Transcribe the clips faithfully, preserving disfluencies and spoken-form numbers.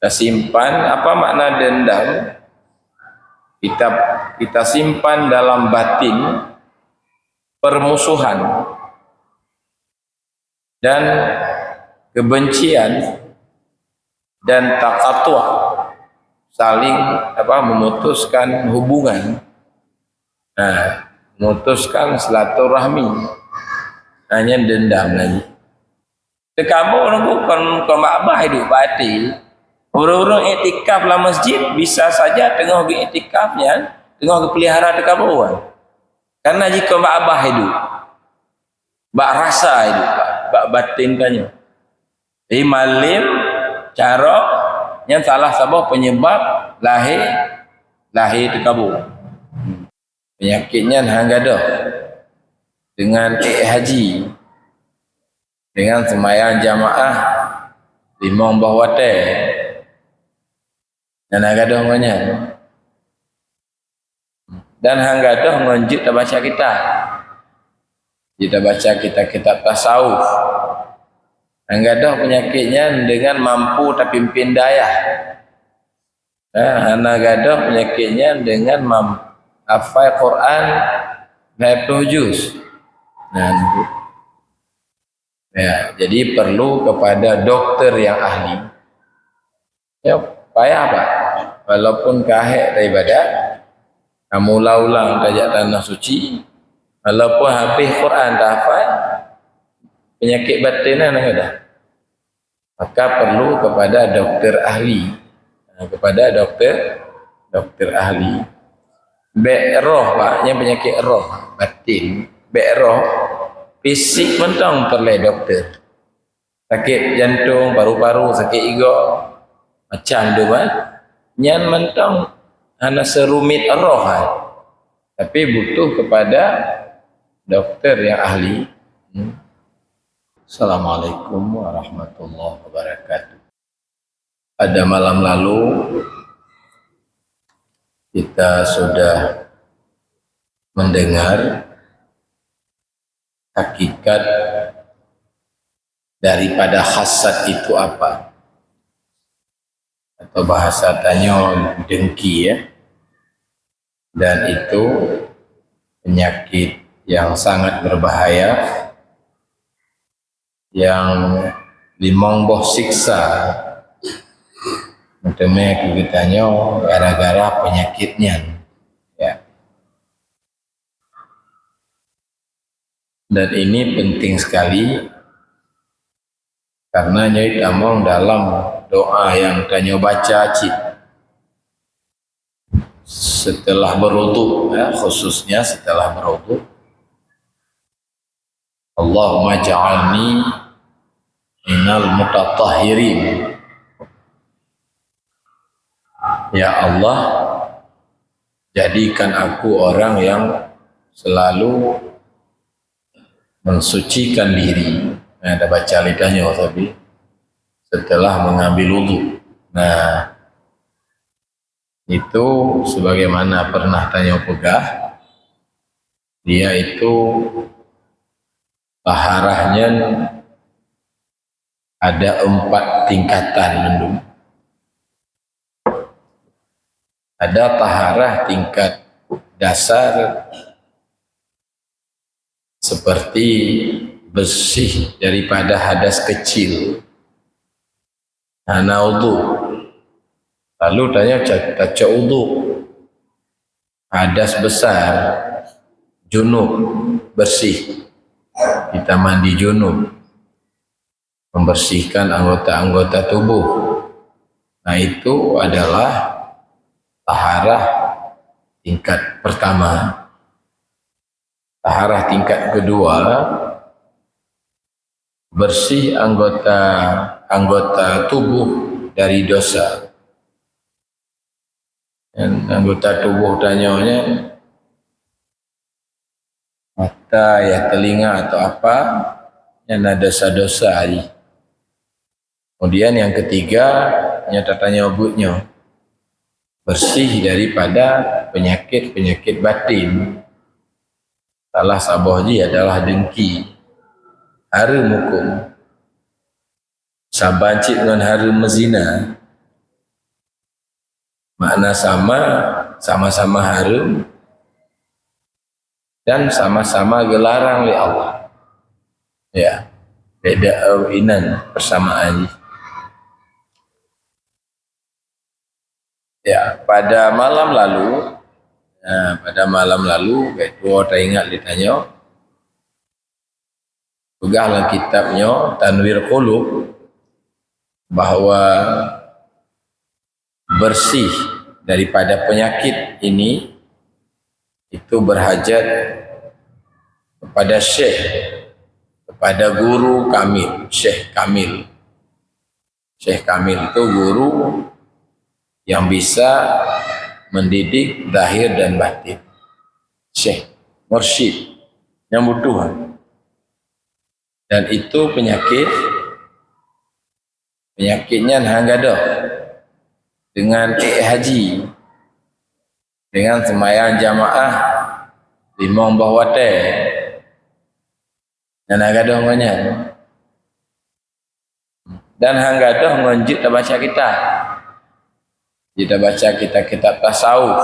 Kita simpan, apa makna dendam? Kita, kita simpan dalam batin permusuhan dan kebencian dan taqatu', saling, apa, memutuskan hubungan. Ha, memutuskan silaturahmi. Ha, nyan dendam lagi. Teukabô nunggu kon, kon bak babah idup bak até. Ureuëng-ureuëng iktikaf lam masjid bisa saja teungoh geuiktikaf nyan, teungoh geupeulihara teukabô. Karena jikon bak babah idup. Bak rasa idup, bak, bak batin tanyoe. Jadi malem, carông, nyan salah saboh penyebab lahé, lahé teukabô. Peunyakét nyan han gadôh deungon ék haji, deungon seumayang jamaah limong boh watée. Nyan han gadôh ngon nyan. Dan han gadôh ngon jeuet tabaca kitab. Jeuet tabaca kitab-kitab tasawuf. Han gadôh peunyakét nyan deungon mampu tapimpén dayah. Ha, hana gadôh peunyakét nyan deungon mam-, hafai Quran lhée ploh juz. Nah, ya, jadi perlu kepada dokter yang ahli. Ya, payah, Pak. Walaupun ka hék taibadat, ka mula ulang tajak tanah suci, walaupun habéh Quran tahafai, peunyakét batin na gadôh. Maka perlu kepada dokter ahli. Ha, kepada dokter, dokter ahli. Bék roh, Pak, nyan peunyakét roh, batin. Bék roh, fisik mantong peureulée dokter. Sakét jantông, paru-paru, sakét igoe, macam tu, Pak. Nyan mantong hana serumit roh, ha. Tapi butuh kepada dokter yang ahli. Hmm. Assalamualaikum warahmatullahi wabarakatuh. Pada malam lalu, kita sudah mendengar hakikat daripada hasad itu apa? Atau bahasa tanyoe dengki, ya. Dan itu penyakit yang sangat berbahaya, yang limong boh siksa meuteumé keu geutanyoe gara-gara peunyakét nyan. Ya. Dan ini penting sekali, karena nyoe tamong dalam doa nyang tanyoe baca cit setelah berwudu, ya, khususnya setelah berwudu. Allahumma ja'alni minal mutatahhirin. Ya Allah, jadikan aku orang yang selalu mensucikan diri. Nah, dah baca lé tanyoe tapi setelah mengambil wudu. Nah, itu sebagaimana pernah tanyoe peugah, yaitu taharah nyan ada empat tingkatan mandum. Ada taharah tingkat dasar seperti bersih daripada hadas kecil, hana wudu. Lalu tanyoe ca-, tacok wudu. Hadas besar, junub, bersih. Kita mandi junub. Membersihkan anggota-anggota tubuh. Nah, itu adalah taharah tingkat pertama. Taharah tingkat kedua, bersih anggota, anggota tubuh dari dosa. Dan anggota tubuh tanyoe nyan, mata, ya, telinga atau apa, nyan na dosa-dosa jih. Kemudian yang ketiga, nyata tanyoe buet nyoe, bersih daripada penyakit-penyakit batin. Salah saboh jih adalah dengki, hareuem huköm. Saban cit ngon hareuem meuzina, Makna sama, sama-sama hareuem dan sama-sama geularang lé Allah. Ya, beda, eh, inan persamaan jih. Ya, pada malam lalu, ya, pada malam lalu, bèk tuwo taingat lé tanyoe, peugah lam kitab nyoe, Tanwir Qulub, bahwa bersih daripada penyakit ini itu berhajat kepada syekh, kepada guru kamil, syekh kamil. Syekh kamil itu guru yang bisa mendidik zahir dan batin. Syekh, mursyid yang butuh. Dan itu penyakit, penyakit nyan han gadôh dengan ék haji, dengan seumayang jamaah limong boh watèe. Nyan han gadôh ngon nyan. Dan han gadôh ngon jeuet tabaca kitab. Jeuet tabaca kitab-kitab tasawuf.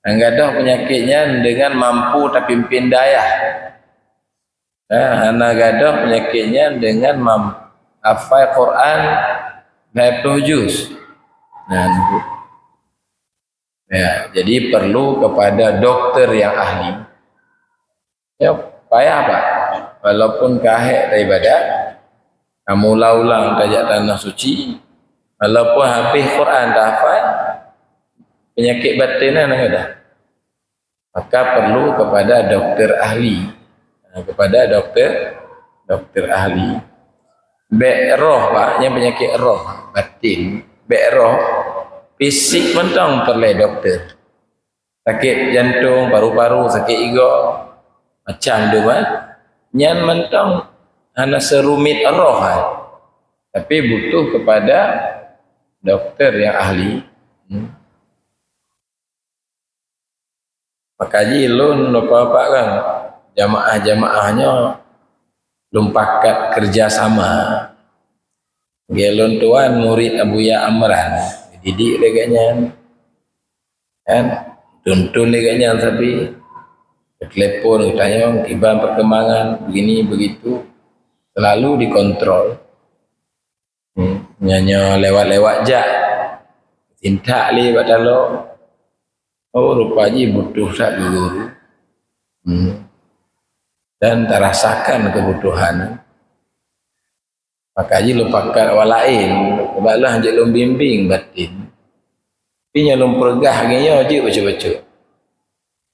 Han gadôh penyakit nyan dengan mampu tapimpin dayah. Nah, hana gadôh penyakit nyan dengan mam-, hafai Quran dua puluh juz. Nah, ya, jadi perlu kepada dokter yang ahli. Ya, payah, Pak. Walaupun ka hék daripada kamu ulang-ulang tajak tanah suci, walaupun habéh Quran tahafal, penyakit batin nyan ada. Maka perlu kepada dokter ahli. Ha, kepada dokter, dokter ahli. Bèk roh, Pak, nyan penyakit roh, batin. Bèk roh, fisik mantong peureulèe dokter. Sakét jantong, paru-paru, sakét igoe, macam tu kan. Nyan mantong hana serumit roh kan. Tapi butuh kepada dokter yang ahli. Hmm. Maka jih lôn, Bapak-bapak kan, jamaah-jamaah nyoe lôn pakat kerja sama. Lagèe lôn tuan murid Abuya Amran, dididik lé gobnyan. Kan? Tuntun lé gobnyan sabe. Telepon, tanyong, kiban perkembangan, begini, begitu. Selalu dikontrol. Hmm, nyan nyoe lewat-lewat jak. Tintak lé bak taloe. Oh, rupa jih butuh that guru. Hmm. Dan tarasakan kebutuhan. Maka jih lôn pakat awak laén, bak lôn jeuet lôn bimbing batin. Tapi nyang lôn peugah lagèe nyoe jeuet bacut-bacut.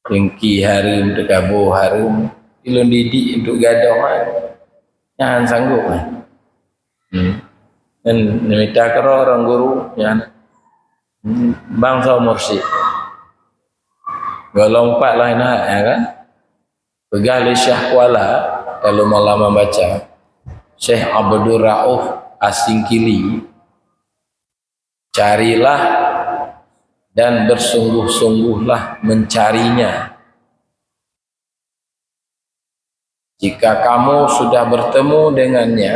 Teungki hareuem, teukaboh hareuem, lôn didik untuk gadôh kan. Nyan sanggob kan. Hmm. Dan mita keudroe ureueng guru nyan. Hmm. Bangsa mursyid. Golom pat laén, ya kan? Peugah lé Syekh Kuala, kalau malam membaca, Syekh Abdul Rauf Asingkili, carilah dan bersungguh-sungguhlah mencarinya. Jika kamu sudah bertemu dengannya,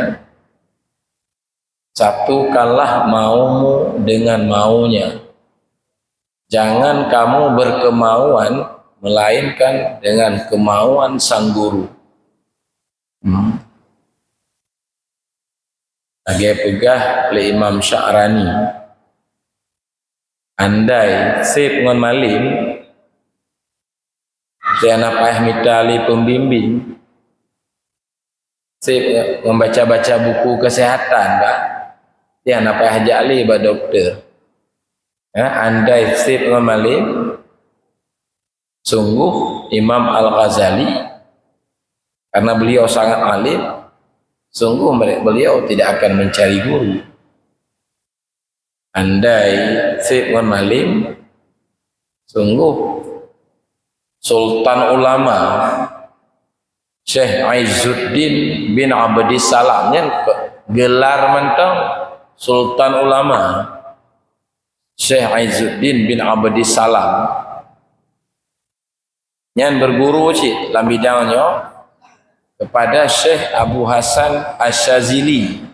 satukanlah maumu dengan maunya. Jangan kamu berkemauan, melainkan dengan kemauan sang guru. Hmm. Lagèe peugah lé Imam Sya'rani, andai sép ngon malém, tiang na payah mita lé pembimbing, sép membaca-baca buku kesehatan, bah, tiang na payah jak lé bak doktor. Ya, andai sép ngon malém, sungguh Imam Al-Ghazali, karena beliau sangat alim, sungguh mere-, beliau tidak akan mencari guru. Andai sép ngon malém, sungguh Sultan Ulama, Syekh Izzuddin bin Abdissalam, nyan gelar mantong Sultan Ulama, Syekh Izzuddin bin Abdissalam. Nyan berguru cit lam bidang nyoe kepada Syekh Abu Hasan Asy-Syazili.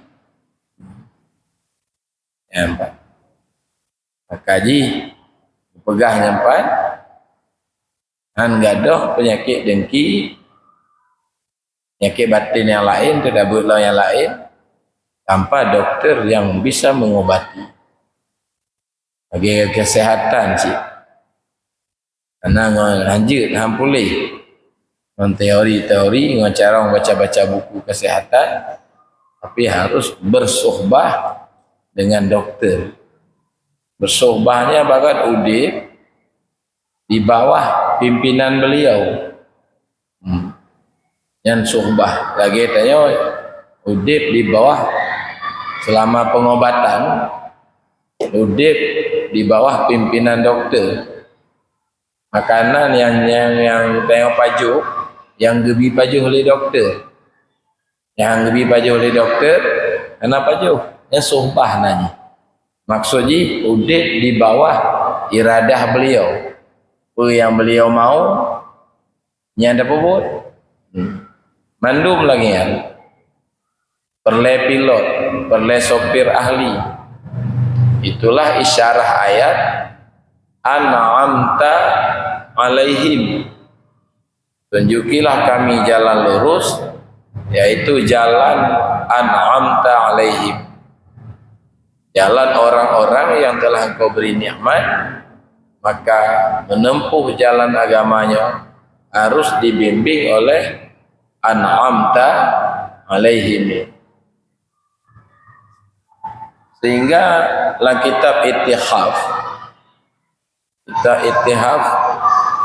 Ya, nampak. Kaji peugah nyampai, han gadôh penyakit dengki, penyakit batin yang lain, teutabeuet lom yang lain, tanpa doktor yang bisa mengobati. Bagi kesehatan cit. Karena ngon hanjeuet, han puléh. Ngon teori-teori, ngon carông baca-baca buku kesehatan, tapi harus bersuhbah dengan doktor. Bersuhbahnya bahkan udép di bawah pimpinan beliau. Hmm. Nyan suhbah. Lagèe tanyoe udép di bawah selama pengobatan, udép di bawah pimpinan doktor. Makanan nyang, nyang, nyang tanyoe pajoh, nyang geubi pajoh lé doktor. Nyang geubi pajoh lé doktor, hana pajoh. Nyan suhbah na jih. Maksud jih, udép di bawah iradah beliau. Peue nyang beliau mau, nyan tapeubuet. Hmm. Mandum lagèe nyan. Peureulèe pilot, peureulèe sopir ahli. Itulah isyarah ayat, "An'amta 'alaihim." Tunjukilah kami jalan lurus, yaitu jalan an'amta 'alaihim. Jalan orang-orang yang telah Engkau beri nikmat, maka menempuh jalan agama nyoe harus dibimbing oleh an'amta 'alaihim. Sehingga lam kitab Ittihaf, kitab Ittihaf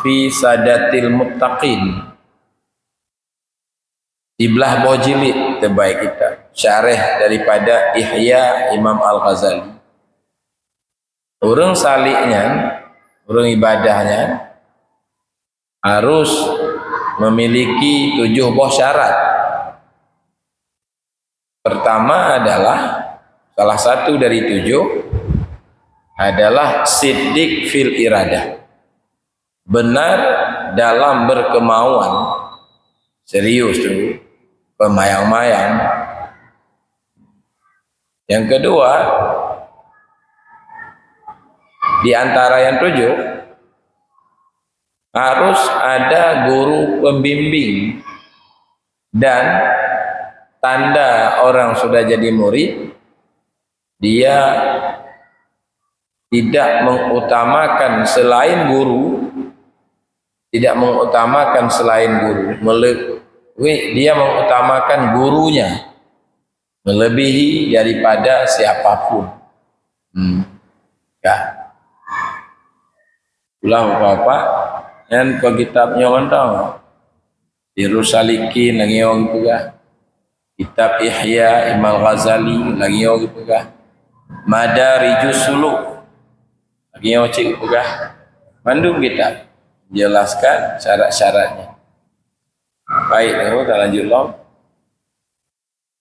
fi Sadatil Muttaqin, siblaih boh jilid teubai kitab, syarah daripada Ihya Imam Al-Ghazali. Ureuëng salik nyan, ureuëng ibadah nyan, harus memiliki tujoh boh syarat. Pertama adalah, salah satu dari tujoh adalah siddiq fil iradah. Benar dalam berkemauan, serius tu, peumayang-mayang. Yang kedua, di antara yang tujoh, harus ada guru pembimbing dan tanda orang sudah jadi murid, dia tidak mengutamakan selain guru, tidak mengutamakan selain guru, mele-, dia mengutamakan gurunya melebihi daripada siapapun. Hmm. Ya. Ulang Bapak, nyan keu kitab nyoe mantong. Sirus Salikin lagèe nyoe geupeugah. Kitab Ihya Imam Ghazali lagèe nyoe geupeugah. Madarijus Suluk lagèe nyoe cit geupeugah. Mandum kitab jelaskan syarat-syaratnya. Baik, nyoe ka lanjut lom.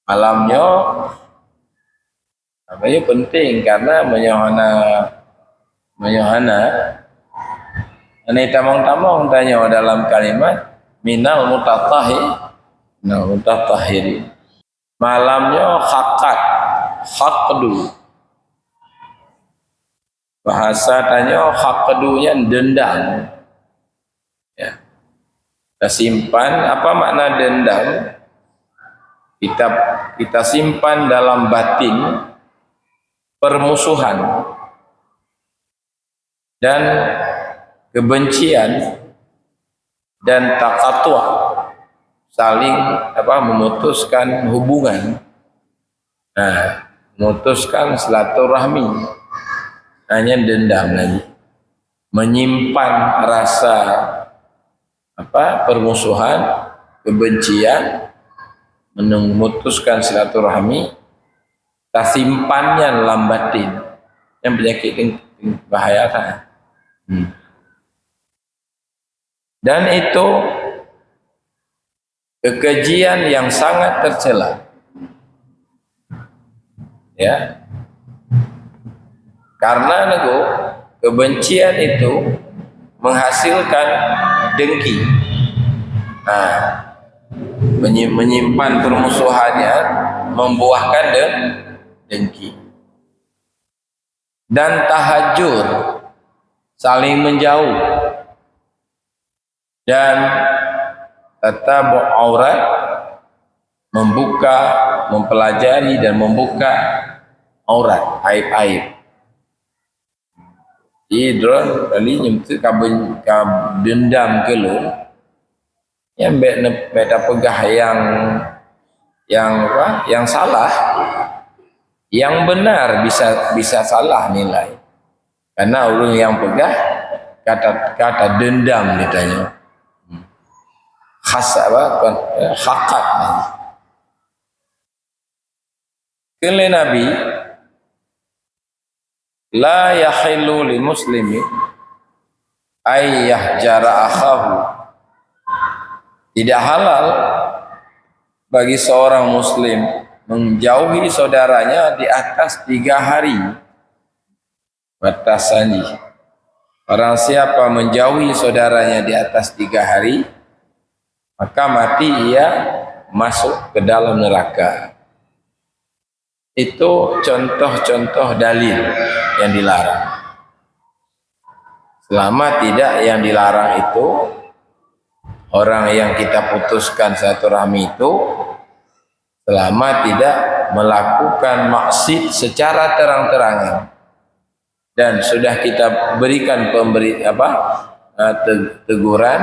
Malam nyoe, apa nyoe penting karena meunyoe hana, meunyoe hana, hana tamong-tamong tanyoe dalam kalimat minal mutatahhi-, minal mutatahhirin. Malam nyoe hakat, hakdu. Bahasa tanyoe hakdu nyan dendam. Ya. Kita simpan, apa makna dendam? Kita, kita simpan dalam batin permusuhan dan kebencian dan taqatu', saling, apa, memutuskan hubungan. Nah, memutuskan silaturahmi. Hanya dendam lagi. Menyimpan rasa, apa, permusuhan, kebencian, memutuskan silaturahmi, tasimpan nyan lam batin. Nyan penyakit deng-, deng-, bahaya sangat. Hmm. Dan itu kekejian yang sangat tercela. Ya. Karena nyoe, kebencian itu menghasilkan dengki. Nah, menyi-, menyimpan permusuhannya membuahkan de-, dengki. Dan tahajur, saling menjauh. Dan tatabu' aurat, membuka, mempelajari dan membuka aurat, aib-aib. Jadi, droe kali nyeumeuteuk ka ben-, ka dendam keu lôn, nyan bèk ne-, bèk tapeugah nyang, nyang apa, nyang salah. Nyang benar bisa, bisa salah nilai. Karena ureueng nyang peugah ka ta-, ka tadendam di tanyoe. Khas apa? Kon, eh, hakat. Kheun lé Nabi, "La yahillu li muslimin ay yahjara akhahu." Tidak halal bagi seorang muslim menjauhi saudaranya di atas tiga hari. Batasan jih. Barang siapa menjauhi saudaranya di atas tiga hari, maka mati ia masuk ke dalam neraka. Itu contoh-contoh dalil yang dilarang. Selama tidak yang dilarang itu, orang yang kita putuskan silaturahmi itu, selama tidak melakukan maksiat secara terang-terangan dan sudah kita berikan pemberi, apa, eh, te-, teguran,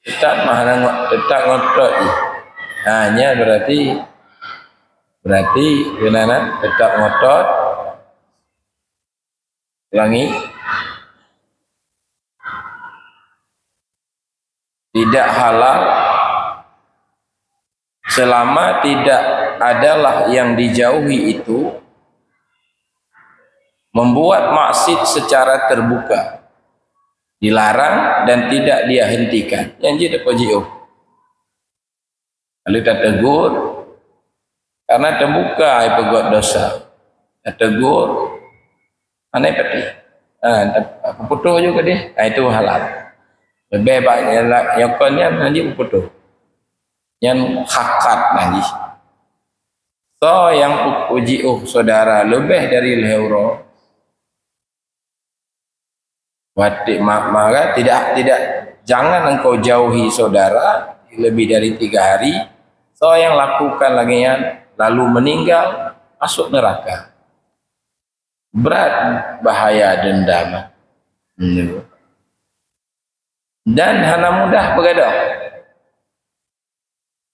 tetap mah hana ngo-, tetap ngotot jih. Ha, nyan berarti, berarti keunan tetap ngotot. Ulangi. Tidak halal selama tidak adalah yang dijauhi itu membuat maksiat secara terbuka, dilarang dan tidak dia hentikan. Nyan jeuet tapeujeuet. Lalu tategur, karena teubuka ai peugöt dosa. Tategur, hana patéh. Ha, ta-, putôh ju keudeh, ha, itu halal. Leubeh bak nyang la-, nyang kon nyan, hana jiputôh. Nyan hakat najih. Soe nyang u-, uji uh saudara leubeh dari lhèe uroe, Watèe ma-, maka tidak, tidak, jangan engkau jauhi saudara lebih dari tiga hari. Soe nyang lakukan lagèe nyan lalu meninggal, masuk neraka. Brat bahaya dendam. Hmm. Dan hana mudah beugadôh.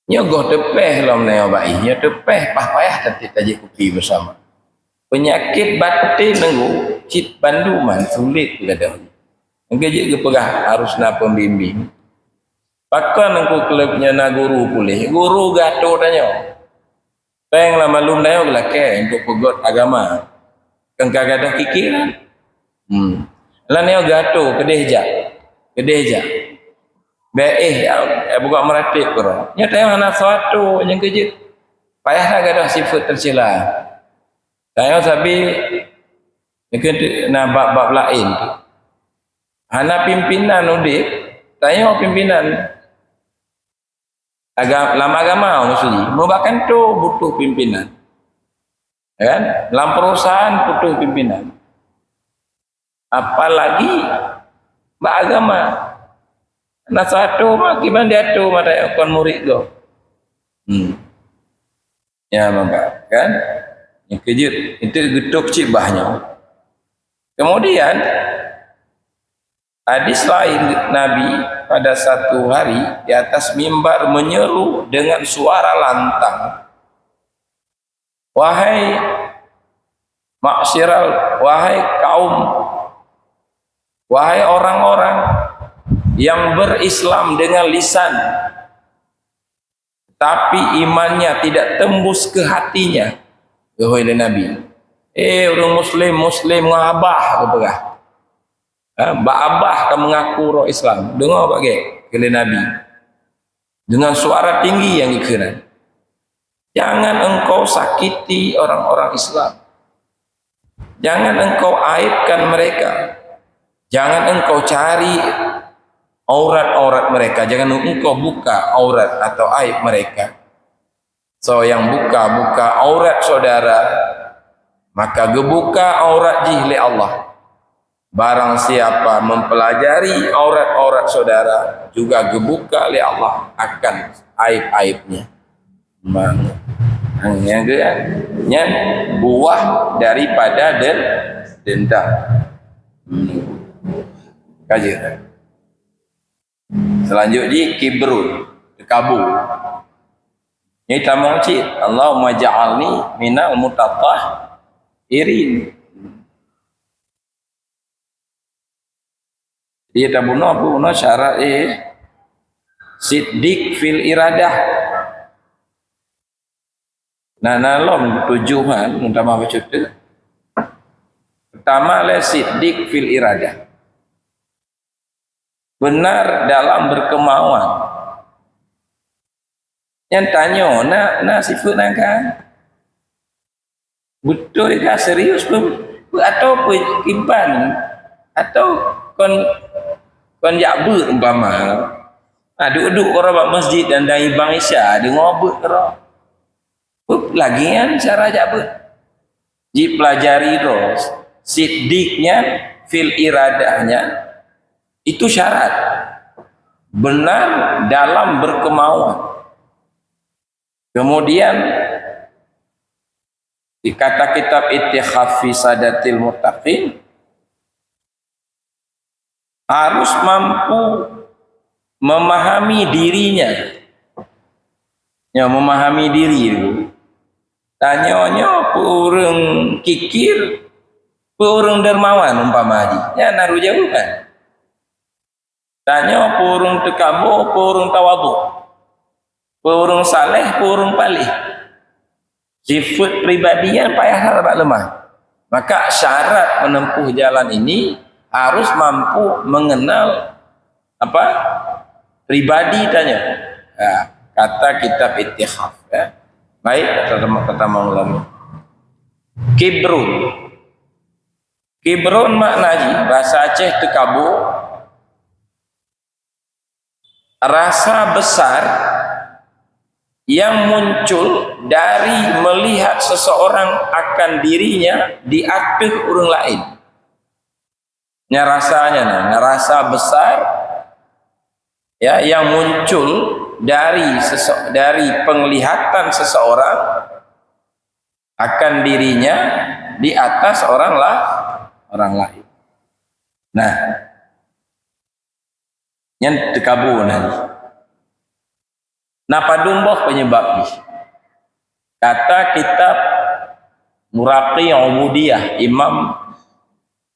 Nyoe goh teupéh lom nyoe bak jih, nyoe teupéh paih payah tatit tajép kupi beusama. Peunyakét batén nanggu cit banduman sulet geugadôh jih. Engkau jeuet geupeugah harus na pembimbing. Pakon Teungku Kleb nyoe na guru puléh? Guru geuatô tanyoe. Péng lam malum tanyoe geulakèe untuk peugöt agama. Kon ka gadôh kikirang. Hmm. Lam nyoe geuatô keudeh jak. Keudeh jak. Bèk éh, ya, ya, buka meuratéb keudroe. Nyoe tanyoe hana suatu nyang keujeuet. Payah that gadôh sifeuet teucela. Tanyoe sabe nyoe keuh na bab-bab laén. Hana pimpinan udép, tanyoe pimpinan. Aga-, lam agama maksudnya, meubakanto butuh pimpinan. Ya kan? Lam perusahaan butuh pimpinan. Apalagi bak agama. Na satu mah kiban diatu mata kon murid go. Hmm. Ya, maka, kan? Nyang keujeuet, itu geutok cit bah nyoe. Kemudian, hadis lain, Nabi pada satu hari di atas mimbar menyeru dengan suara lantang, "Wahai ma'syiral, wahai kaum, wahai orang-orang yang berislam dengan lisan, tapi imannya tidak tembus ke hatinya." Wahai Nabi, "Eh, ureueng muslim, muslim ngon abah," geupeugah. Ha, bak abah ka mengaku roh Islam. Deungoe bak gèt, kheun lé Nabi. Dengan suara tinggi nyang geukheun, "Jangan engkau sakiti orang-orang Islam. Jangan engkau aibkan mereka. Jangan engkau cari aurat-aurat mereka. Jangan engkau buka aurat atau aib mereka." Soe nyang buka-buka aurat saudara, maka geubuka aurat jih lé Allah. Barang siapa mempelajari aurat-aurat saudara, juga geubuka lé Allah akan aib-aibnya. Mang-, nyang keu-, nyan buah daripada den-, dendam. Hmm. Ka jeuet. Selanjutnya kibrun, teukabu. Ini tamong cit. Allahumma ja'alni minal mutatahhirin. Jadi tabunoe, bunoe syarat, eh, siddiq fil iradah. Nah, na lom tujuh nyan, meutamah bacut tu. Pertama lé siddiq fil iradah. Benar dalam berkemauan. Nyang tanyoe na, na sifeuet nyan kan? Beutôi kah, serius pun, pun atau pun kiban, atau kon, kon jak beuet umpama. Ha, duek-duek keudroe bak masjid dan, dan ibang Isya deungoe beuet keudroe. Pun lagèe nyan cara jak beuet. Jipelajari droe, siddiq nyan fil iradah nyan itu syarat. Benar dalam berkemauan. Kemudian, di kata kitab Ittikhaf fi Sadatil Muttaqin, harus mampu memahami dirinya. Ya, memahami diri tu. Tanyoe nyoe peue ureueng kikir, peue ureueng dermawan umpama jih. Nyan harus jawaban. Tanyoe peue ureueng teukabo, peue ureueng tawadhu, peue ureueng saleh, peue ureueng paléh. Sifeuet pribadi nyan payah that bak leumah. Maka syarat menempuh jalan ini harus mampu mengenal apa? Pribadi tanyoe. Ha, kata kitab Ittikhaf, ya. Baik, kata, kata Maulana. Kibrun. Kibrun makna jih, bahasa Aceh teukabo, rasa besar yang muncul dari melihat seseorang akan dirinya di ateueh ureueng laén. Nyan rasa nyan, nyan rasa besar, ya, yang muncul dari sese-, dari penglihatan seseorang akan dirinya di atas orang la-, orang lain. Nah, nyan teukabo nyan. Na padum boh penyebab jih. Kata kitab Muraqi Ubudiyah Imam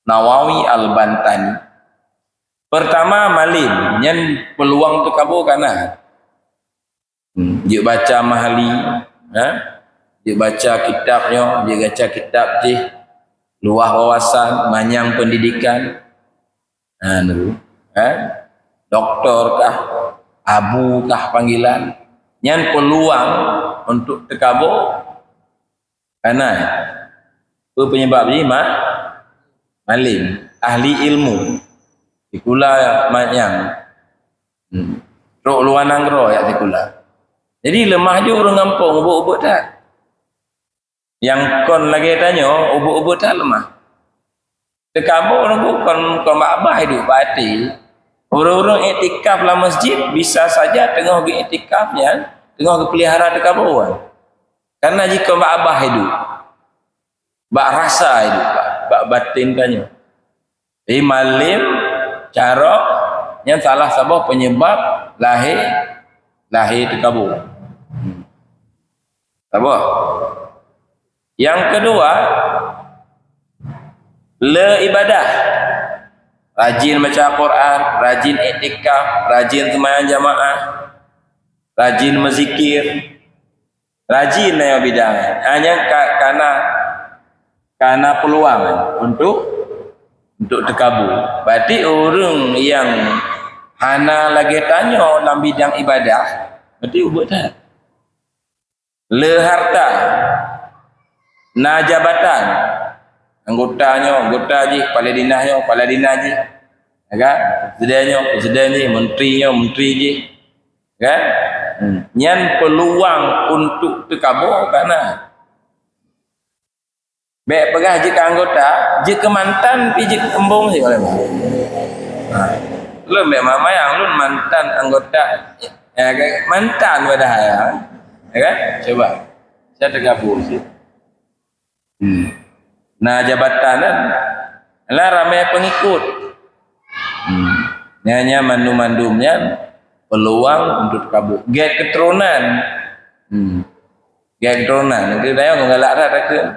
Nawawi Al-Bantani. Pertama, malem, nyan peuluang teukabo ka na. Hmm, jeuet baca Mahalli, ha? Jeuet baca kitab nyoe, jeuet baca kitab jih, luwah wawasan, manyang pendidikan. Ha, nyoe, ha? Doktor kah, abu kah panggilan, nyan peuluang untuk teukabo. Ka na, peue penyebab jih? Ma-, malem, ahli ilmu, sikula manyang. Hmm. Trok luwa nanggroe jak sikula. Jadi leumah ju ureueng gampông ubeuet-ubeuet that. Nyang kon lagèe tanyoe ubeuet-ubeuet that leumah. Teukabo ureueng kon, kon bak babah iduek, bak até. Ureueng-ureueng iktikaf lam masjid bisa saja teungoh geuiktikaf nyan, teungoh geupeulihara teukabo nyan. Karena jikheun bak babah iduek, bak rasa iduek, bak, bak baten tanyoe. Jadi malem, carông, nyan salah saboh penyebab lahé, lahé teukabo. Hmm. Saboh. Nyang keudua, le ibadah. Rajin baca Quran, rajin iktikaf, rajin seumayang jamaah, rajin meuzikir. Rajin nyoe bidang nyan. Hanya ka-, kana, kana peuluang untuk, untuk teukabo. Berarti ureueng nyang hana lagèe tanyoe lam bidang ibadah, berarti ubeuet that. Le harta, na jabatan, anggota nyoe, anggota jih, kepala dinas nyoe, kepala dinas jih. Ya kan? Presiden nyoe, presiden jih, menteri nyoe, menteri jih. Kan? Hmm. Nyan peuluang untuk teukabo ka na. Bèk peugah jeuet keu anggota, jeuet keu mantan pih jeuet keu embong sit. Ha. Lôn bèk mayang, lôn mantan anggota. Ya, mantan padahai, ya. Ya kan? Cuba. Saya tergabung sit. Hmm. Na jabatan kan? Lah ramè pengikut. Hmm. Nyan, nyan mandum-mandum nyan peluang untuk kabur. Gèt keuturonan. Hmm. Gèt keuturonan. Geutanyoe galak that takheun.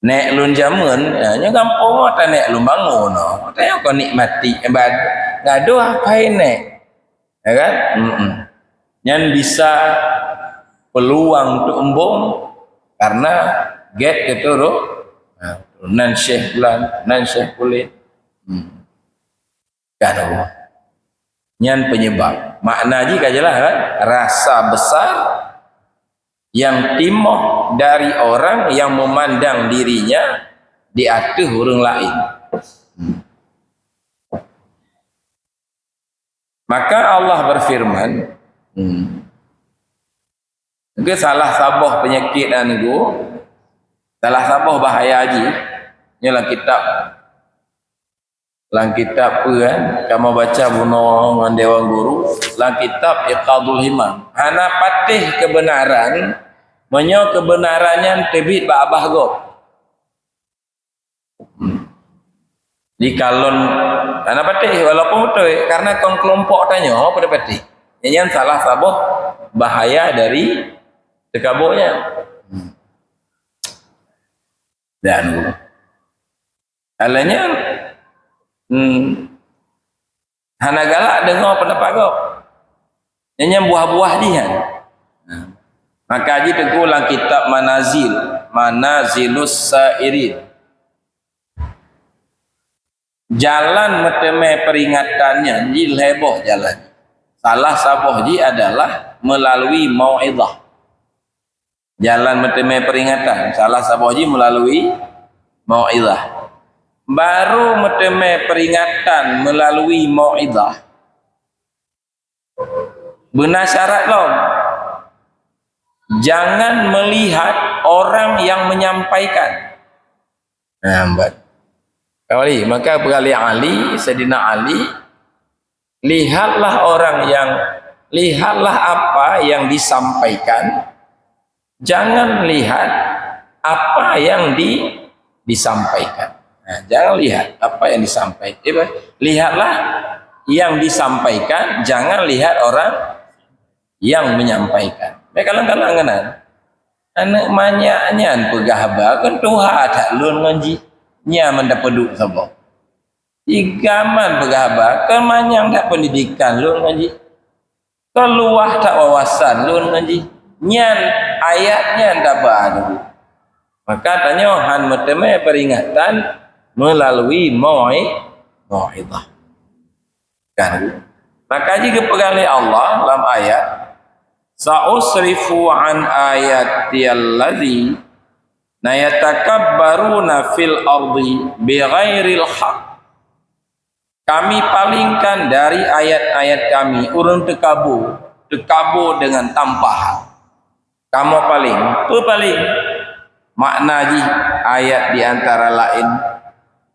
Nèk lôn jameun, ya, nyoe gampông, oh, ta nèk lôn bangun, oh. Tanyoe kon nikmati, eh, bad-, gadoh apai nèk. Ya kan? Mm-mm. Nyan bisa peluang untuk embong karena gèt keuturo-, ha, nan Syekh Fulan, nan Syekh Fulan. Hmm. Kan Allah. Nyan penyebab. Makna jih ka jeulaih kan? Rasa besar yang timoh dari orang yang memandang dirinya di ateueh ureueng laén. Hmm. Maka Allah berfirman, hmm, ke salah saboh peunyakét nyan, salah saboh bahaya jih, nyoe lam kitab Lam kitab peue, kan? Kamoe baca bunoe ngon Dewan Guru, lam kitab Iqadul Himam. Hana patéh keubeunaran, meunyoe keubeunaran nyan teubiet bak babah gob. Di kalon hana patéh, walaupun beutôi, karena kon keulompok tanyoe, peue patéh. Nyan salah saboh bahaya dari teukabô nyan. Dan Alah nyan, hmm, hana galak deungoe peundapat gob. Nyan, nyan buah-buah jih nyan. Nah, maka jih teungku lam kitab Manazil, Manazilus Sairin. Jalan meuteumé peuringatan nyan jih lhèe boh jalan. Salah saboh jih adalah meulalu mau'izah. Jalan meuteumé peuringatan, salah saboh jih meulalu mau'izah. Barô meuteumé peuringatan meulalu mau'izah, beuna syarat lom. Jangan melihat orang yang menyampaikan. Nah, buet. Kembali, maka peugah lé Ali, Saidina Ali, lihatlah orang yang, lihatlah apa yang disampaikan, jangan lihat apa yang di-, disampaikan. Nah, jangan lihat apa yang disampaikan. Lihatlah yang disampaikan, jangan lihat orang yang menyampaikan. Bèk kalon-kalon keunan. Aneuk manyak nyan peugah haba, kan tuha that lôn ngon jih. Nyan mantong peuduek saboh. Di gaman peugah haba, kan manyang that peundidikan lôn ngon jih. Kan luwah that wawasan lôn ngon jih. Nyan ayat nyan taba dulu. Maka tanyoe han meuteumé peuringatan meulalu mau'i-, mau'izah. Kan? Maka jih geupeugah lé Allah lam ayat, "Sa'usrifu an ayatiyal ladzina yatakabbaruna fil ardi bighairil haq." Kami palingkan dari ayat-ayat Kami ureuëng teukabô, teukabô deungon tanpa hak. Kamoe paleng, peue paleng? Makna jih ayat di antara laén,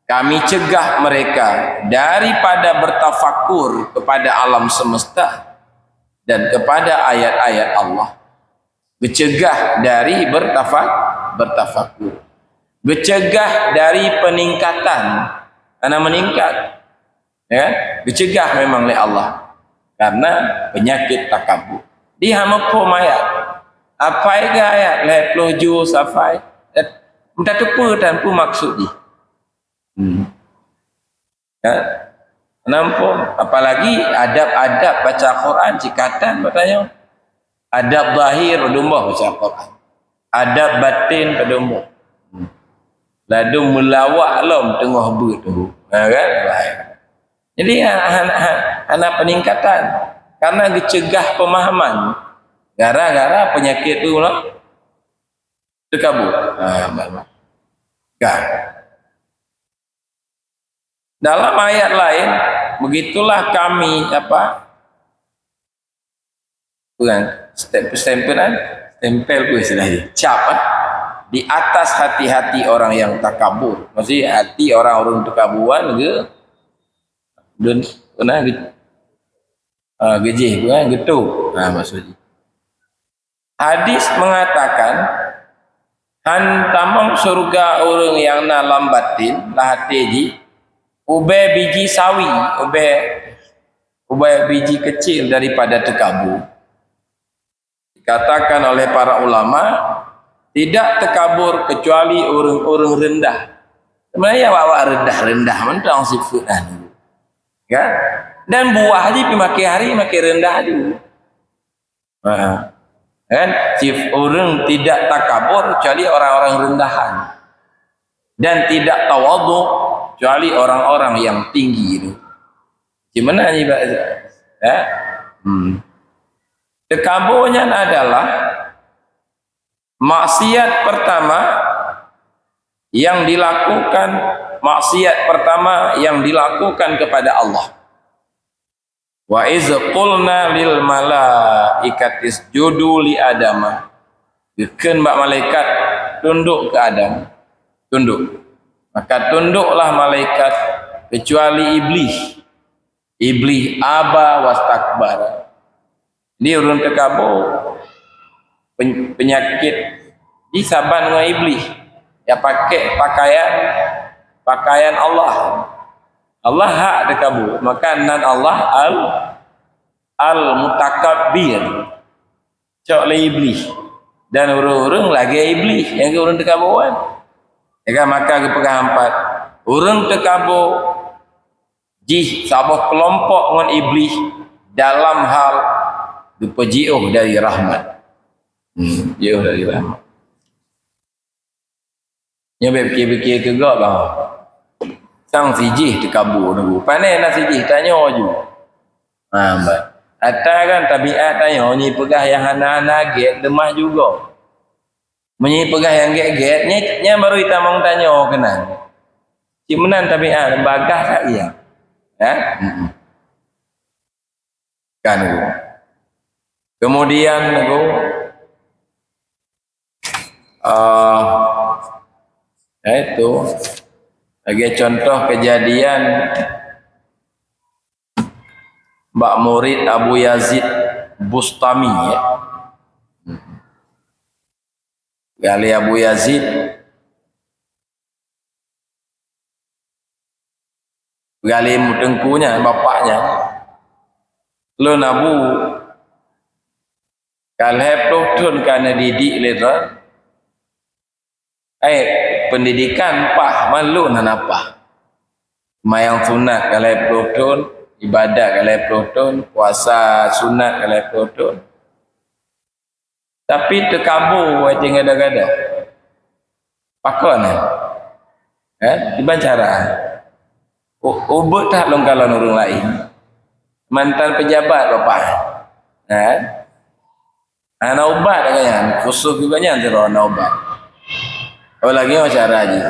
Kami cegah mereka daripada bertafakur kepada alam semesta dan kepada ayat-ayat Allah. Geucegah dari bertafa-, bertafakur. Geucegah dari peningkatan. Karena meningkat. Ya, geucegah memang lé Allah karena penyakit takabur. Di hana muphom ayat. Apai geuh ayat lhèe ploh juz safai. Eh, entah tu peue tan peue maksud jih. Hmm. Ya. Nampak, apalagi adab-adab baca Quran cit ka tan bak tanyoe. Adab zahir padum boh baca Quran. Adab batin padum boh. Ladôm meulawak lom teungoh beuet tu. Ha, kan? Jadi, ha-, ha-, ha-, hana peningkatan. Karena geucegah pemahaman. Gara-gara penyakit tu lah. Teukabur. Ha, baik, baik. Kan? Dalam ayat lain, begitulah Kami, apa, peue, stem-, stempelan, stempel peue istilah jih? Cap, eh? Di atas hati-hati orang yang takabur. Maksudnya hati orang-orang takaburan ke, ke, kena ke, ah, gejih, bukan getuk. Ha, maksudnya. Hadis mengatakan, han tamong syurga ureuëng nyang na lam batin, lam até jih, ubé biji sawi, ubé, ubé biji kecil daripada teukabu. Dikatakan oleh para ulama, tidak takabur kecuali ureuëng-ureuëng rendah. Sebenarnya awak-awak rendah-rendah mantong sifeuet anu. Kan? Dan buah jih pi makin hari makin rendah juga. Ha. Kan? Sif-, ureuëng tidak takabur kecuali orang-orang rendahan. Dan tidak tawadhu kecuali orang-orang yang tinggi itu. Di mana ni, Pak? Ya? Hmm. Takabur nyan adalah maksiat pertama yang dilakukan, maksiat pertama yang dilakukan kepada Allah. Wa iz qulna lil malaikati isjudu li Adama. Geukheun bak malaikat, "Tunduk keu Adam." Tunduk. Maka tunduklah malaikat kecuali Iblis. Iblis aba wastakbara. Di ureuëng teukabu, pen-, penyakit di saban ngon Iblis. Ya pakai pakaian, pakaian Allah. Allah hak teukabu, maka nan Allah al, al-mutakabbir. Cok lé Iblis. Dan ureuëng-ureuëng lagée Iblis nyang ureuëng teukabu kan. Ya kan, maka geupeugah empat. Ureuëng teukabu jih saboh keulompok ngon Iblis dalam hal geupeujiôh dari rahmat. Hmm, jiôh dari rahmat. Nyoe bèk pikir-pikir keu gob bah. Sang sijih teukabu nunggu. Pane na sijih tanyoe ju. Ha, bah. Ata kan tabiat tanyoe nyi peugah nyang hana-hana gét leumah juga. Meunyoe peugah nyang gét-gét, nyan, nyan baru itamong tanyoe keunan. Cit meunan tabiat bagaih that ya. Ha? Mm-mm. Kan, Guru. Kemudian, Guru, ah, itu, lagi contoh kejadian bak murid Abu Yazid Bustami, ya. Gali Abu Yazid, gali teungku nyan, bapak nyan. Lôn Abu, ka lhèe ploh thon ka neudidik lé droe. Eh, pendidikan paih, man lôn hana paih. Seumayang sunat ka lhèe ploh thon, ibadat ka lhèe ploh thon, puasa sunat ka lhèe ploh thon. Tapi teukabu watèe gada-gada. Pakon, eh? Eh, kiban cara. U-, ubeuet that lôn kalon ureueng laén. Mantan pejabat, Bapak. Eh? Hana ubat gobnyan, khusus gobnyan sidroe hana ubat. Oh, lagèe nyoe cara jih.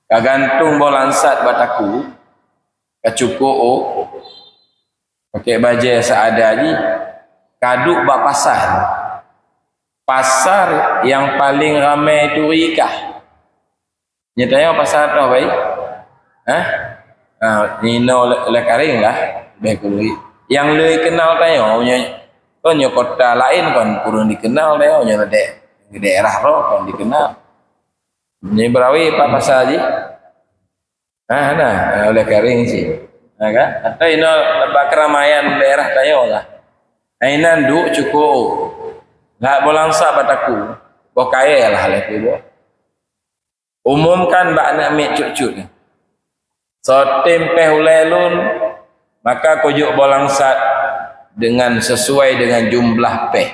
Ka gantung boh langsat bak takue, ka cukôk ôk, pakèk bajèe seada jih, ka duek bak pasar. Pasar nyang paleng ramè turi kah. Nyoe tanyoe pasar toh baik? Hah? Ha, inoe lé, lé Karing lah, leubeh kureueng. Nyang le kenal tanyoe, nyoe, kon nyoe kota laén kon kureueng dikenal tanyoe, nyoe dek, daerah droe kon dikenal. Nyoe Berawe pat pasar jih? Ha, na, ha, lé Karing cit. Ha, kan? Atau inoe bak keramaian daerah tanyoe lah. Inan duek cukôk. Lat boh langsat bak takue. Boh kayèe lah lé kubu. Umumkan bak aneuk miet cut-cut nyan. Soe tem péh ulèe lôn, maka kujok boh langsat dengan sesuai dengan jumlah péh.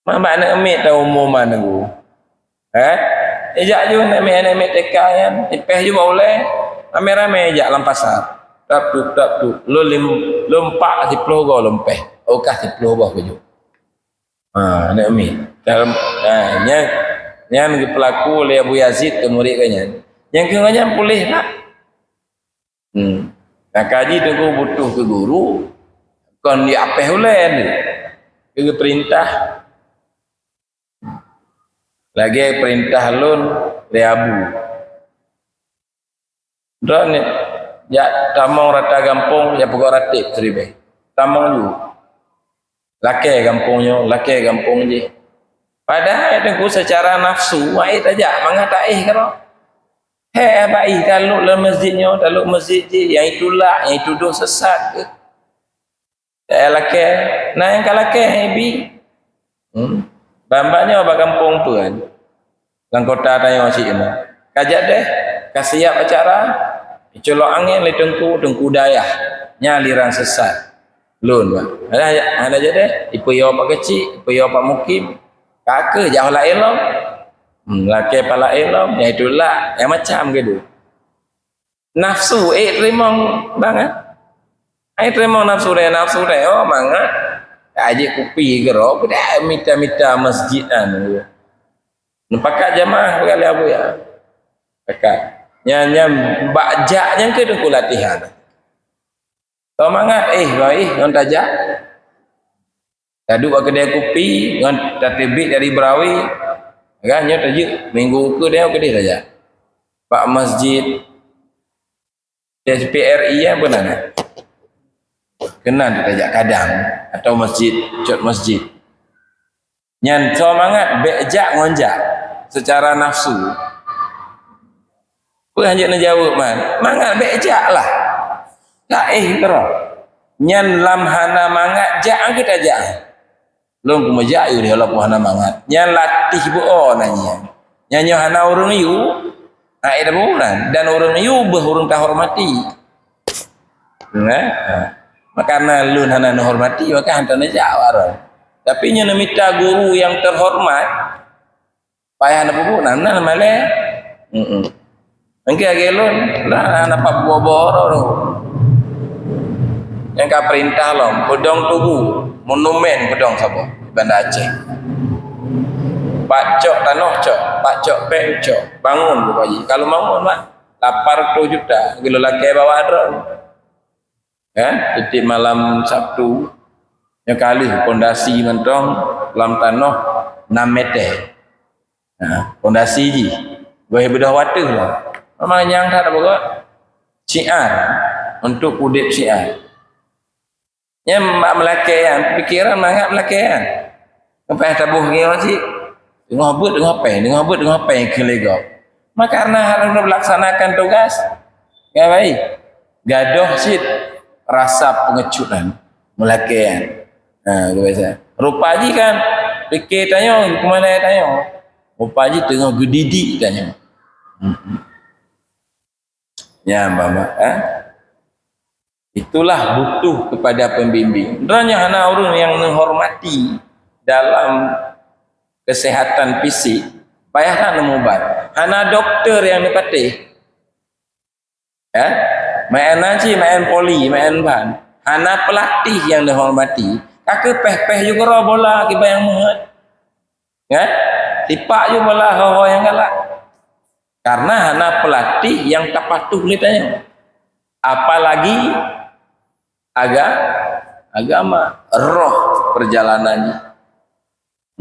Ma bak aneuk miet taumum nunggu. Eh? Ijak ju aneuk miet, aneuk miet T K nyan, ipéh ju bak ulèe, ramè-ramè ijak lam pasar. Tap tup, tap tup. Lôn lim-, lôn pak siploh goe lôn péh. Oh, kah siploh boh kujok. Ha, aneuk miet. Dalam, ha, nyan, nyan geupeulaku lé Abu Yazid keu murit geuh nyan. Nyang keu geuh nyan puléh that. Hmm. Nah, kaji teungku butuh keu guru, kon di apéh ulèe tu. Keu geupeurintah. Lagèe peurintah lôn lé Abu. Droeneuh jak tamong rata gampông, jak peugot rateb siribèe. Tamong ju. Lakèe gampông nyoe, lakèe gampông jéh. Padahai teungku seucara nafsu, wahai tajak mangat taéh keudroe. Hék bak éh, talok lam masjid nyoe, talok masjid jéh, nyang itulak, nyang itudôh sesat. Lakèe, na nyang ka lakèe, hai bi. Hmm. Ban-ban nyoe bak gampông peue kan? Lam kota tanyoe cit nyoe. Ka jak deh, ka siap acara, iculok angén lé teungku, teungku dayah. Nyan aliran sesat. Lôn, Pak. Hana, hana jak deh, ipeuyô Pak Keuchik, ipeuyô Pak Mukim. Ka keuh jak laén lom. Hmm, lakèe pala laén lom, nyang itulak, nyang macam keudéh. Nafsu, eh, teurimong bangat. Ai teurimong nafsu deh, nafsu deh, oh, mangat. Tajak kupi keudroe, beudak mita-mita masjid anu. Neupakat jamaah peugah lé Abu ya. Pakat. Nyan, nyan bak jak nyan keuh teungku latihan. Teumangat, eh, bah, eh, ngon tajak. Taduek bak keudè kupi ngon tateubiet dari beurawé. Kan nyoe tajak minggu keu deh keudéh tajak. Bak masjid S P R I ya beuna na. Keunan tajak kadang atau masjid, cot masjid. Nyan soe mangat bèk jak ngon jak seucara nafsu. Peue hanjeuet neujaweueb man? Mangat bèk jak lah. Taéh keudroe. Nyan lam hana mangat jak keuh tajak. Lôn kumeujak yue deh walaupun hana mangat. Nyan latih beu-o na nyan. Nyan nyoe hana ureuëng yue, na éh bulan. Dan ureuëng yue beuh ureuëng tahormati. Nah, ha. Maka na lôn hana neuhormati, maka hantom neujak awak droe. Tapi nyoe neumita guru nyang teuhormat, payah neupeubuet, na, na malèe. Mm-mm. Engke lagèe lôn, lah na pat buah-buah roh tu. Nyang ka peurintah lom, peudong tugu, monumen peudong saboh, Banda Aceh. Pat cok tanoh cok, pat cok péng cok, bangun buka ji. Kalau bangun, Mak, lapan ratus juta, geulakèe bawa droe. Kan? Tiep-tiep malam Sabtu, nyoe ka lheueh pondasi mantong lam tanoh enam meter. Ha, pondasi jih. Goh beudôh watèe lah. Memang nyang that beugöt. Syiar. Untuk udép syiar. Nyan mak meulakèe nyan, pikiran mangat meulakèe nyan. Sampai taboh ngieng cit. Teungoh beuet, teungoh péng, teungoh beuet, teungoh péng keu lé gob. Maka karena harus melaksanakan tugas. Ya baik. Gadoh cit rasa pengecutan meulakèe nyan. Ha, biasa. Rupa jih kan, pikir tanyoe, keumanö tanyoe. Rupa jih teungoh geudidik tanyoe. Hmm. Ya, Bapak, eh? Itulah butuh kepada pembimbing. Droeneuh hana ureuëng nyang neuhormati dalam kesehatan fisik, payah that neumubat. Hana doktor nyang neupatéh. Ya? Maén aji, maén poli, maén ban. Hana pelatih nyang neuhormati. Ka keuh péh-péh ju keudroe bola kiban nyang meuheuet. Kan? Tipak ju bola ho-ho nyang galak. Karena hana pelatih nyang tapatuh lé tanyoe. Apalagi aga-, agama, roh perjalanan jih.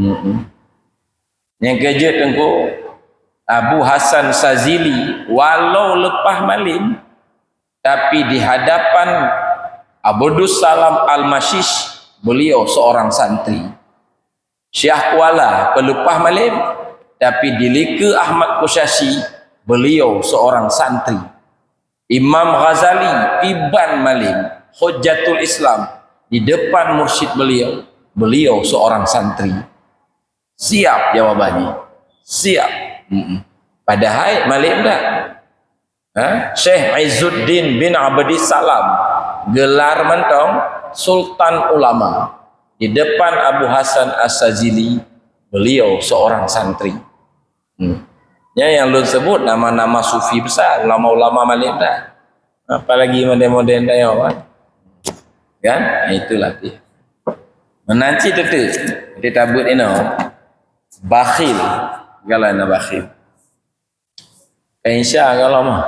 Mm-mm. Nyang keujeuet teungku, Abu Hasan Sazili, walau leupah malém, tapi di hadapan Abdus Salam Al-Masyish, beliau seorang santri. Syiah Kuala peuleupah malém, tapi di likeu Ahmad Kusyashi, beliau seorang santri. Imam Ghazali iban malém, Hujjatul Islam, di depan mursyid beliau, beliau seorang santri. Siap jawabannya. Siap. Mm-mm. Padahai malém dah. Ha? Syekh Izzuddin bin Abdissalam, gelar mantong Sultan Ulama. Di depan Abu Hasan As-Sazili, beliau seorang santri. Hmm. Nyan nyang lôn sebut nama-nama sufi besar, ulama-ulama malém dah. Apalagi modern-modern tanyoe kan. Kan? Itulah dia. Meunan cit teuteu, di tabut inoe. Bakhil. Galak na bakhil. Insya Allah mah.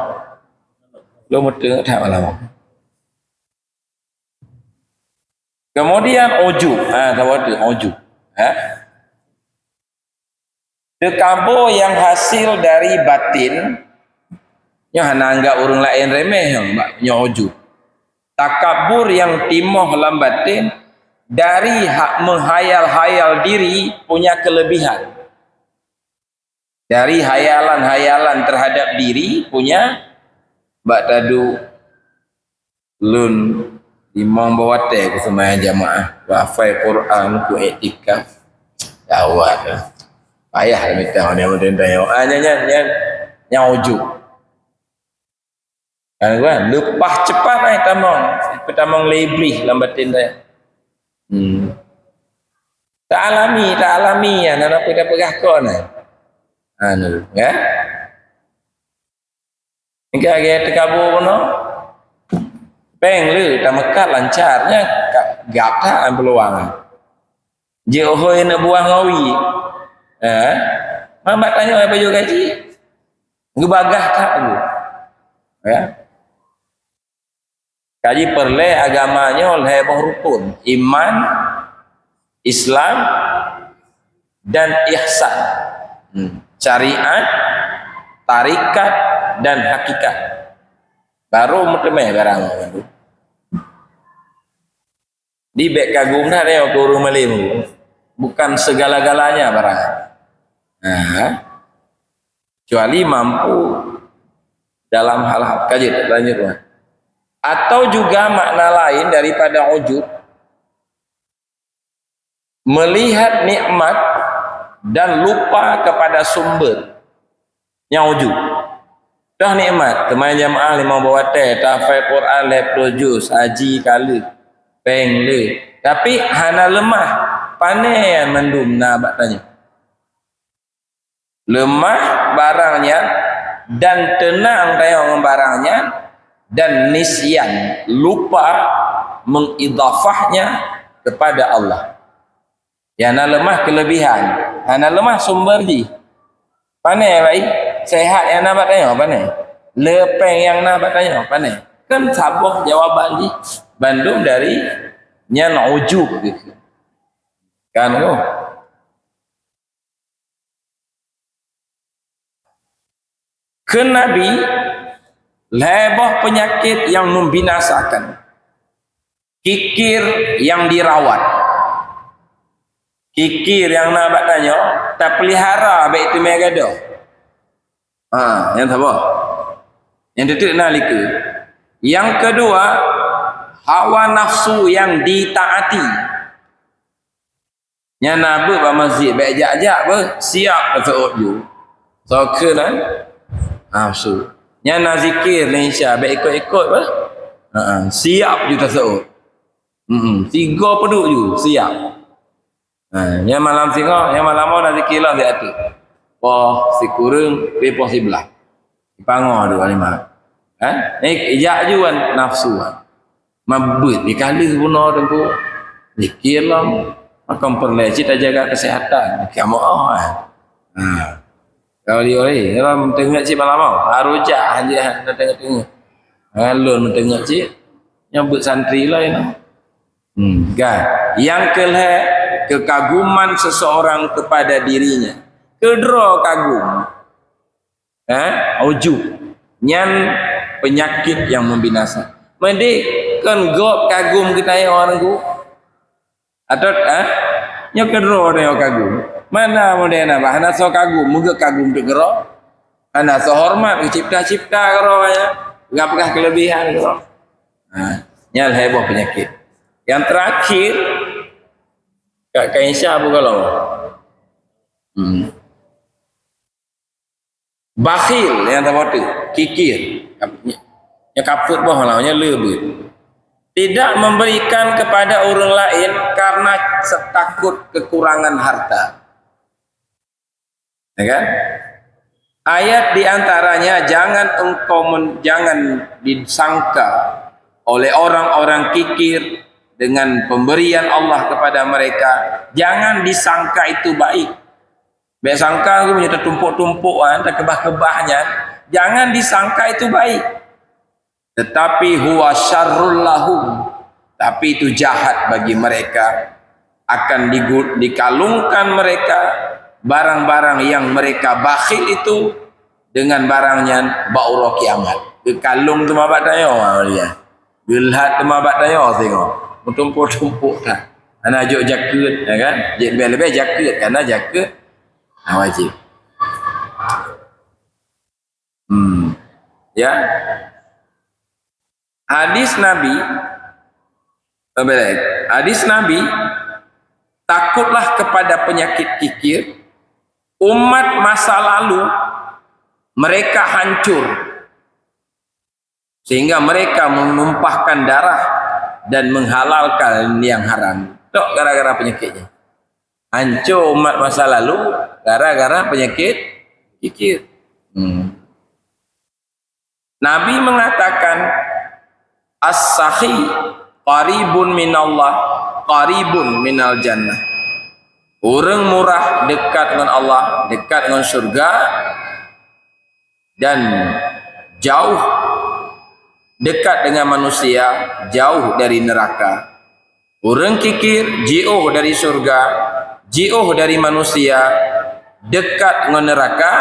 Lôn meuteungeut that malam. Kemudian ujub. Ha, tahu tu ujub. Ha? Teukabô nyang hasil dari batin, nyoe hana anggap ureuëng laén remeh nyoe, bak nyoe ujub. Takabur nyang timoh lam batin dari hak menghayal-hayal diri punya kelebihan. Dari hayalan-hayalan terhadap diri punya, bak tadu lôn limong boh watée ku seumayang jamaah, ku hafai Quran, ku iktikaf. Gawat lah. Payah lah mita nyoe model nyoe. Ah, nyan, nyan, nyan, nyan ujub. Kan, kan? Leupah cepat ai tamong. Peutamong lé Iblih lam batin tanyoe. Hmm. Ta'alami, ta'alami, ya, hana peugah-peugah kon, ai. Anu, ya. Engka lagée teukabô bunoe. Péng le tameukat lancar, nya ka, gap that peuluang. Jeuet hôi neubuah ngon wie. Eh? Man bak tanyoe pajoh gaji. Geubagah that dulu. Ya. Kaji peureulée agama nyoe lhée boh rukun. Iman, Islam, dan ihsan. Hmm. Syariat, tarikat, dan hakikat. Baru meuteumé barang tu. Di bék kagum that nyoe keu ureuëng malém. Bukan segala-galanya barang. Nah, kecuali mampu dalam hal-hal. Ka jeuet, lanjut, Wan. Atau juga makna lain daripada ujub, melihat nikmat dan lupa kepada sumber. Nyang ujub. Dah nikmat, teuma jamaah limong boh watée, tahafai Quran lhée ploh juz, haji ka lheueh, péng le. Tapi hana leumah, pane mandum na bak tanyoe. Leumah barang nyan dan teunang tanyoe ngon barang nyan, dan nisyan, lupa mengidhafahnya kepada Allah. Nyang na leumah kelebihan, hana leumah sumber jih. Pane baik, sehat nyang na bak tanyoe, pane. Le péng nyang na bak tanyoe, pane. Kan saboh jawaban jih bandum dari nyan ujub gitu. Kan tu? Kheun Nabi, lhée boh peunyakét nyang membinasakan. Kikir nyang dirawat. Kikir nyang na bak tanyoe, tapeulihara bék teumé gadôh. Ha, nyang saboh. Nyang teuteuek na likeu. Nyang keudua, hawa nafsu nyang ditaati. Nyan na beuet bak masjid, bék jak-jak beuh, siap taseuôt ju. Soe kheun, eh? Nafsu. Nyan na zikir lé Isya, bék ikot-ikot beuh. Ha, siap ju taseuôt. Hmm, tiga peuduek ju, siap. Ha, nyan malam singoh, nyan malam na zikir lah siat tu. Poh sikureueng, pi poh siblaih. Dipangoh dua lima. Ha? Ni ijak ju wan nafsu. Mabeuet dikaleuh bunoe teungku. Zikir lom. Makam peureulée cit tajaga kesehatan. Kamoe oh. Ha. Kau lioi, dalam teungeut cit malam oh. Harus jak hanjeuet teungeut-teungeut. Ngalon teungeut cit. Nyambut santri lain. Hmm, kan? Yang kelhée, kekaguman seseorang kepada dirinya. Keudroe kagum. Ha? Ujub. Nyan penyakit yang membinasa. Meudik kon gob kagum geutanyoe nunggu. Atau, ha? Nyoe keudroe tanyoe kagum. Mana model na bah? Hana soe kagum, meugeuk kagum teuk keudroe. Hana soe hormat, cipta-cipta keudroe ya. Peugah-peugah kelebihan keudroe. Ha, nyan lhée boh penyakit. Yang terakhir, Kak Kaisha bukan lama. Hmm. Bakhil nyang saboh teuk, kikir. Nyang kapot boh lah, nyang le beuet. Tidak memberikan kepada orang lain karena takut kekurangan harta. Ya kan? Ayat di antaranya, jangan engkau men-, jangan disangka oleh orang-orang kikir dengan pemberian Allah kepada mereka. Jangan disangka itu baik. Bék sangka aku punya tertumpuk-tumpuk kan, terkebah-kebah nyan. Jangan disangka itu baik. Tetapi huwa syarrul lahum. Tapi itu jahat bagi mereka. Akan digu-, dikalungkan mereka Barang-barang yang mereka bakhil itu, dengan barang nyan bak uroe kiamat. Geukalon teuma bak tanyoe, ha, dia. Geulhat teuma bak tanyoe singoh. Meutumpôk-tumpôk that. Hana jok jakeuet, ya kan? Jeuet leubeh-leubeh jakeuet, karena jakeuet, ha, wajib. Hmm. Ya. Hadis Nabi, eh, balik. Hadis Nabi, "Takutlah kepada penyakit kikir. Umat masa lalu, mereka hancur, sehingga mereka menumpahkan darah dan menghalalkan yang haram." Tok gara-gara penyakitnya. Hancur umat masa lalu gara-gara penyakit kikir. Hmm. Nabi mengatakan, "As-sakhi qaribun minallah, qaribun minal jannah." Ureuëng murah dekat dengan Allah, dekat dengan syurga, dan jauh, dekat dengan manusia, jauh dari neraka. Ureuëng kikir jiôh dari syurga, jiôh dari manusia, dekat ngon neuraka,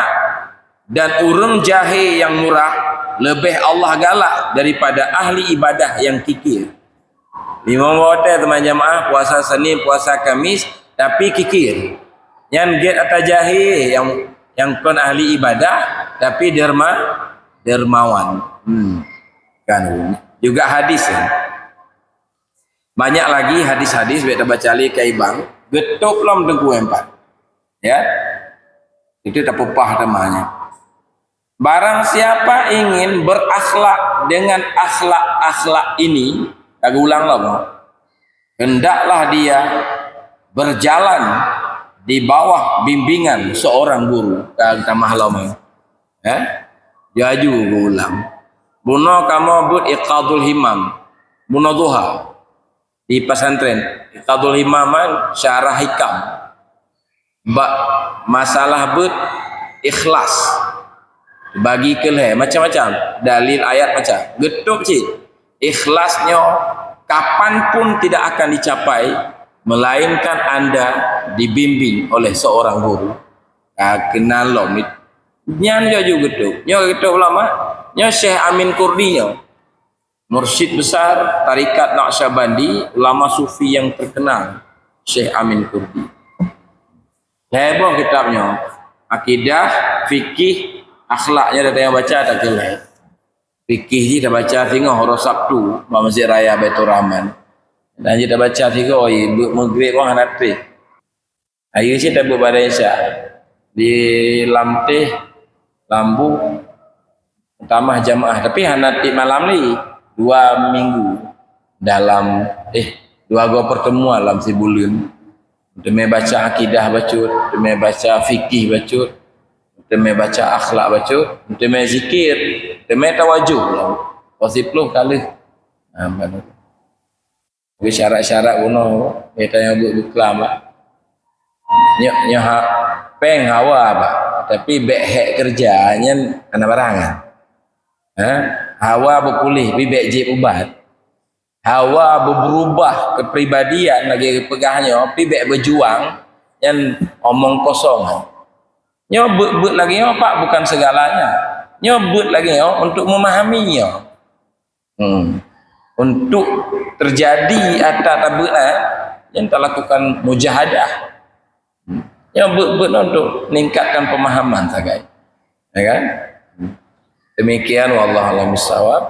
dan ureuëng jahé nyang murah, leubeh Allah galak daripada ahli ibadah nyang kikir. Limong watée teuma jamaah puasa Senin, puasa Kamis, tapi kikir. Nyan gét ata jahé nyang, nyang kon ahli ibadah, tapi derma, dermawan. Hmm. Kan juga hadis ya. Banyak lagi hadis-hadis, bék tabaca lé kaibang, geutôb lom teungku empat. Ya. Itu tapupah tamanya. Barang siapa ingin berakhlak dengan akhlak-akhlak ini, tak ulang lom. Hendaklah dia berjalan di bawah bimbingan seorang guru. Ka tamah lom. Eh? Jaju geuulang. Bunoe kamoe beuet iqadul himam. Bunoe duha. Di pesantren. Iqadul himam kan syarah hikam. Bak masalah beuet ikhlas. Bagi keu lhée macam-macam. Dalil ayat macam. Geutôb cit. Ikhlas nyoe kapan pun tidak akan dicapai melainkan anda dibimbing oleh seorang guru. Ah, keunan lom. Nyan jaju geutôb. Nyoe geutôb ulama. Nyoe Syekh Amin Kurdi nyoe. Mursyid besar tarekat Naqsyabandi, ulama sufi yang terkenal, Syekh Amin Kurdi. Lhée boh kitab nyoe. Akidah, fikih, akhlak nyoe dah teubaca tak keulah. Fikih jih tabaca singoh uroe Sabtu bak Masjid Raya Baiturrahman. Dan jih tabaca singoh, oi, beuet Maghrib wah hana trép. Akhé cit tabeuet bak Isya di Lamteh, Lambu, tamah jamaah. Tapi hana tiep malam lé, dua minggu dalam, eh, dua go pertemuan lam sibuleuen. Teumé baca akidah bacut, teumé baca fikih bacut, teumé baca akhlak bacut, teumé zikir, teumé tawajoh lom. Pukul siploh ka lheueh. Ha, baru. Beu syarat-syarat bunoe, nyata nyang buet beuklam, bah. Nyoe, nyoe ha, péng hawa, bah. Tapi bék hék keureuja, nyan hana barang, kan? Ha? Hawa beupuléh, pi bék jieb ubat. Hawa beubeurubah keupribadian lagée geupeugah nyoe, pi bék beujuang, nyan omong kosong. Nyoe beuet-beuet lagée nyoe, Pak, bukan segalanya. Nyoe beuet lagée nyoe untuk memahami nyoe. Hmm. Untuk terjadi ata tabeuet, eh, nyan talakukan mujahadah. Hmm. Nyoe beuet-beuet untuk meningkatkan pemahaman sagai. Ya kan? Hmm. Demikian, wallahu a'lam bishawab.